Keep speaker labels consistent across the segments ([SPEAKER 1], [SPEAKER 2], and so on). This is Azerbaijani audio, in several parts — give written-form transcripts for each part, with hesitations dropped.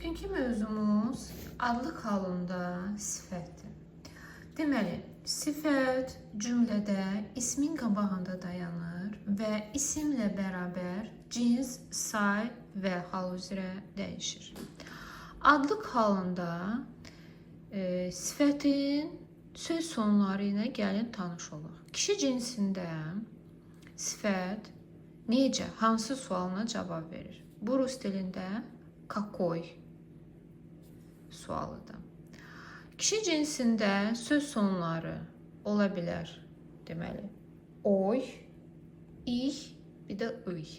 [SPEAKER 1] Bugünkü mövzumuz adlıq halında sifətdir. Deməli, sifət cümlədə ismin qabağında dayanır və isimlə bərabər cins, say və hal üzrə dəyişir. Adlıq halında sifətin söz sonları ilə gəlin tanış olaq. Kişi cinsində sifət necə, hansı sualına cavab verir? Bu rus dilində какой sualıdır. Kişi cinsində söz sonları ola bilər. Deməli, oy, ih, bir də ıy.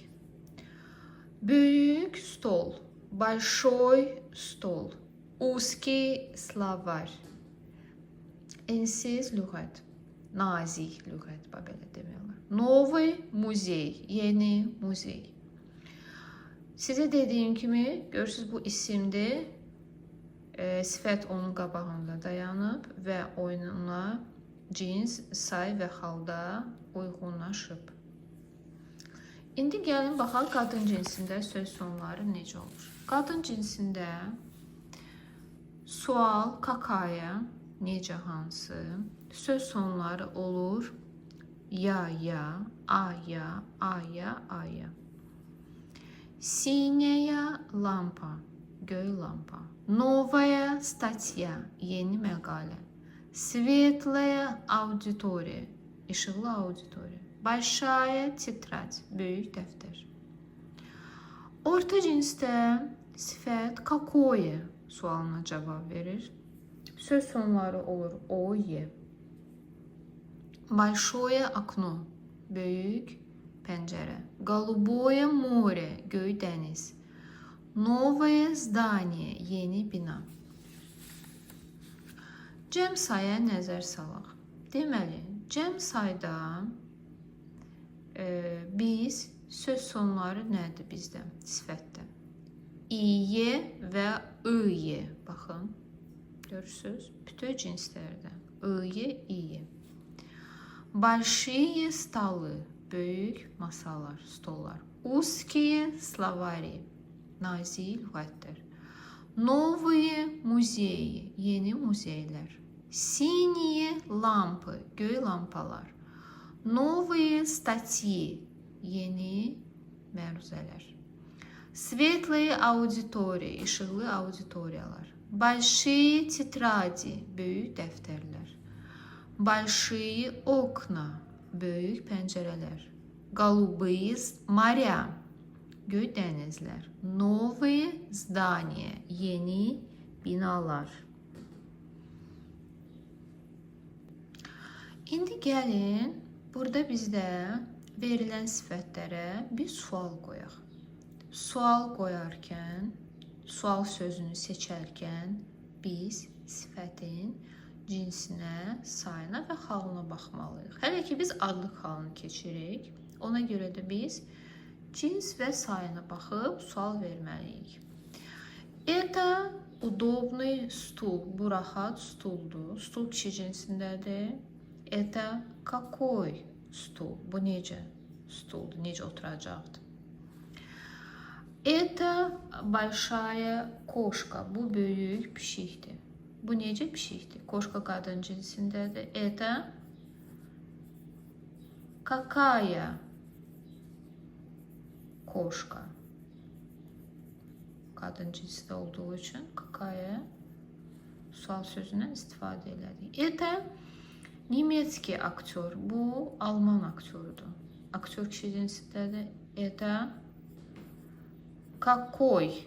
[SPEAKER 1] Böyük stol, большой stol, узкий словарь. Ensiz lüğət, nazik lüğət, bax belə demək olar. Новый muzey, yeni muzey. Sizə dediyim kimi, görürsüz bu isimdir. Sifət onun qabağında dayanıb və oyununa cins, say və halda uyğunlaşıb. İndi gəlin baxaq qadın cinsində söz sonları necə olur. Qadın cinsində sual какая, necə, hansı söz sonları olur. Ya, ya, a, ya, a, ya, a, ya. Синяя лампа, göy lampa. Новая статья, yeni məqalə. Светлая аудитория, işıqlı auditoriya. Большая тетрадь, böyük dəftər. Orta cinsdə sifət какое sualına cavab verir. Söz sonları olur o, ye. Большое окно, böyük pəncərə. Голубое море, göy dəniz. Новое здание, yeni bina. Cəm saya nəzər salaq. Deməli, cəm sayda biz söz sonları nədir bizdə sifətdə? İye və ıye. Baxın, görürsüz? Bütün cinslərdə. İye, iye. Большие столы, böyük masalar, stollar. Узкие словари, nazik lüğətlər. Новые музеи, yeni muzeylər. Синие лампы, göy lampalar. Новые статьи, yeni məruzələr. Светлые аудитории, işıqlı auditoriyalar. Большие тетради, böyük dəftərlər. Большие окна, böyük pəncərələr. Голубые моря, göy dənizlər. Новые здания, yeni binalar. İndi gəlin burada bizdə verilən sifətlərə bir sual qoyaq. Sual qoyarkən, sual sözünü seçərkən biz sifətin cinsinə, sayına və halına baxmalıyıq. Hələ ki biz adlıq halını keçirik. Ona görə də biz cins və sayına baxıb sual verməliyik. Это удобный стул. Bu rahat stuldur. Stul kişi cinsindədir. Это какой стул? Bu necə stuldur? Necə oturacaqdır? Это большая кошка. Bu böyük pişikdir. Bu necə pişikdir? Кошка qadın cinsindədir. Это какая кошка? Qadın cinsində olduğu üçün какая sual sözündən istifadə elədik. Это немецкий aktyor. Bu Alman aktyorudur. Aktyor kişi cinsindədir. Это какой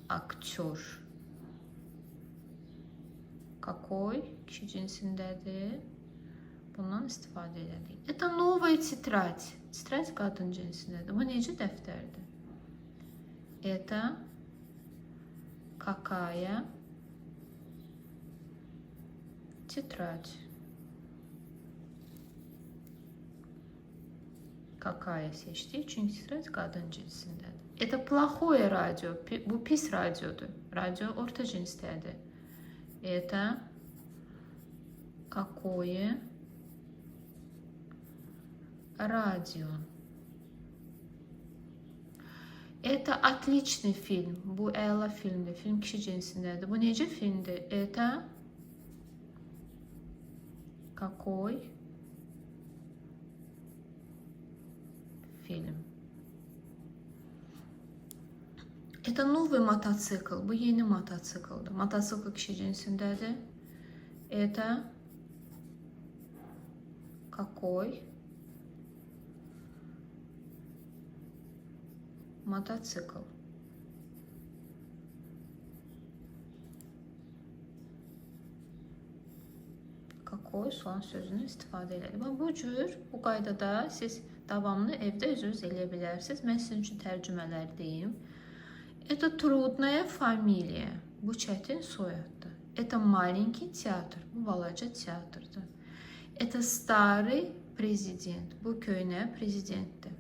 [SPEAKER 1] aktyor? Какой kişi cinsindədir. Bundan istifadə elədik. Это новая тетрадь. Тетрадь qadın cinsindədir. Bu necə dəftərdir? Это какая тетрадь? Какая seçdik? Çünki тетрадь qadın cinsindədir. Это плохое радио. Bu pis radiodur. Radio orta cinsdədir. Это какое радио? Это отличный film. Bu əla filmdir. Film kişi cinsindədir. Bu necə filmdir? Это какой film? Это новый мотоцикл. Bu yeni mototsikldir. Motosikl kişi cinsindədir. Это какой мотоцикл? Какой sual sözünü istifadə elədim. Bax, bu cür, bu qaydada siz davamlı evdə özünüz eləyə bilərsiniz. Mən sizin üçün tərcümələr deyim. Это трудная фамилия. Bu çətin soyaddır. Это маленький театр. Bu balaca teatrdır. Это старый президент. Bu köhnə prezidentdir.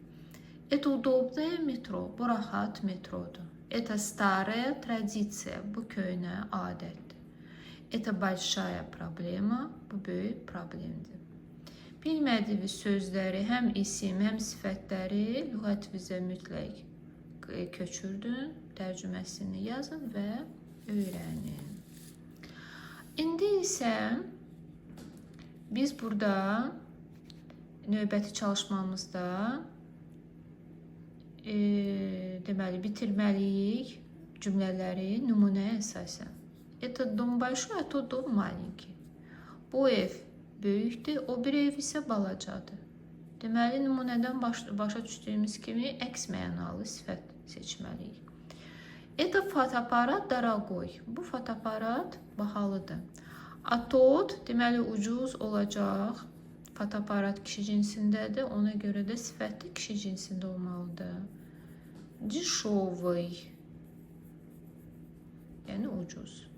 [SPEAKER 1] Это удобное метро. Bu rahat metrodur. Это старая традиция. Bu köhnə adətdir. Это большая проблема. Bu böyük problemdir. Bilmədiyiniz sözləri, həm isim, həm sifətləri lüğətinizə mütləq köçürdün, tərcüməsini yazın və öyrənin. İndi isə biz burada növbəti çalışmamızda deməli bitirməliyik cümlələri nümunəyə əsasən. Этот дом большой, а тот дом маленький. Bu ev böyükdür, o bir ev isə balacadır. Deməli, nümunədən başa düşdüyümüz kimi əks mənalı sifət seçməliyik. Это фотоаппарат дорогой. Bu fotoaparat bahalıdır. A tot, deməli, ucuz olacaq. Fotoaparat kişi cinsindədir. Ona görə də sifəti kişi cinsində olmalıdır. Дешевый. Yəni ucuz.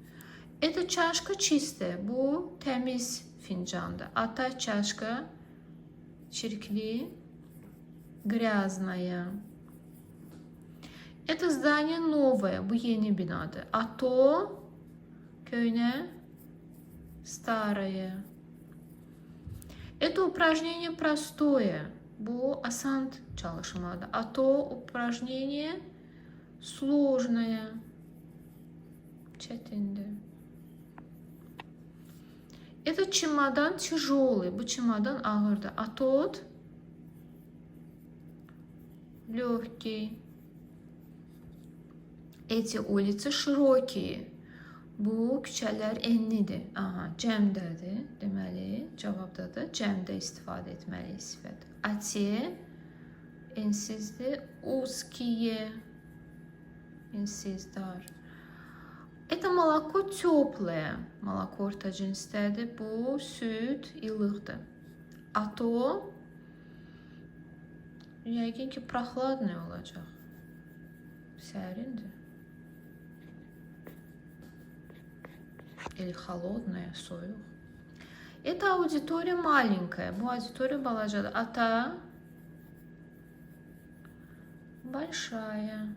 [SPEAKER 1] Это чашка чистая. Bu təmiz fincandır. А та чашка çirkli, грязная. Это здание новое. Bu yeni binadır. А то köhnə, старое. Это упражнение простое. Bu asan çalışmadır. А то упражнение сложное. Çətindir. Это чемодан тяжелый. Bu чемодан ağırdır. А тот легкий. Эти улицы широкие. Bu küçələr enlidir. Aha, cəmdədir. Deməli, cavabda da cəmdə istifadə etməliyik sifət. А те ensizdir. Узкие. Ensiz, dar. Это молоко теплое. Молоко orta cinsdədir. Bu süd ilıqdır. А то yəqin ki прохладный olacaq. Sərindir. Или холодная, soyuq. Это аудитория маленькая. Bu auditoriya balacadır. А та большая.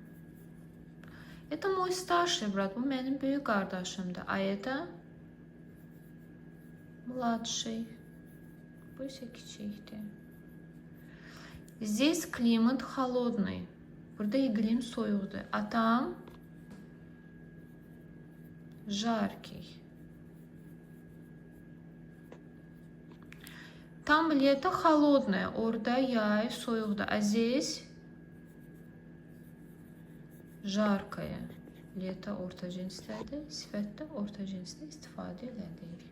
[SPEAKER 1] Это мой старший брат. Bu mənim böyük qardaşımdır. А это младший. Bu isə kiçikdir. Здесь климат холодный. Burada iqlim soyuqdur. А там жаркий. Там лето холодное. Orada yay soyuqdur. А здесь жаркое. Лето orta cinsdədir. Sifət də orta cinsdə istifadə elədik.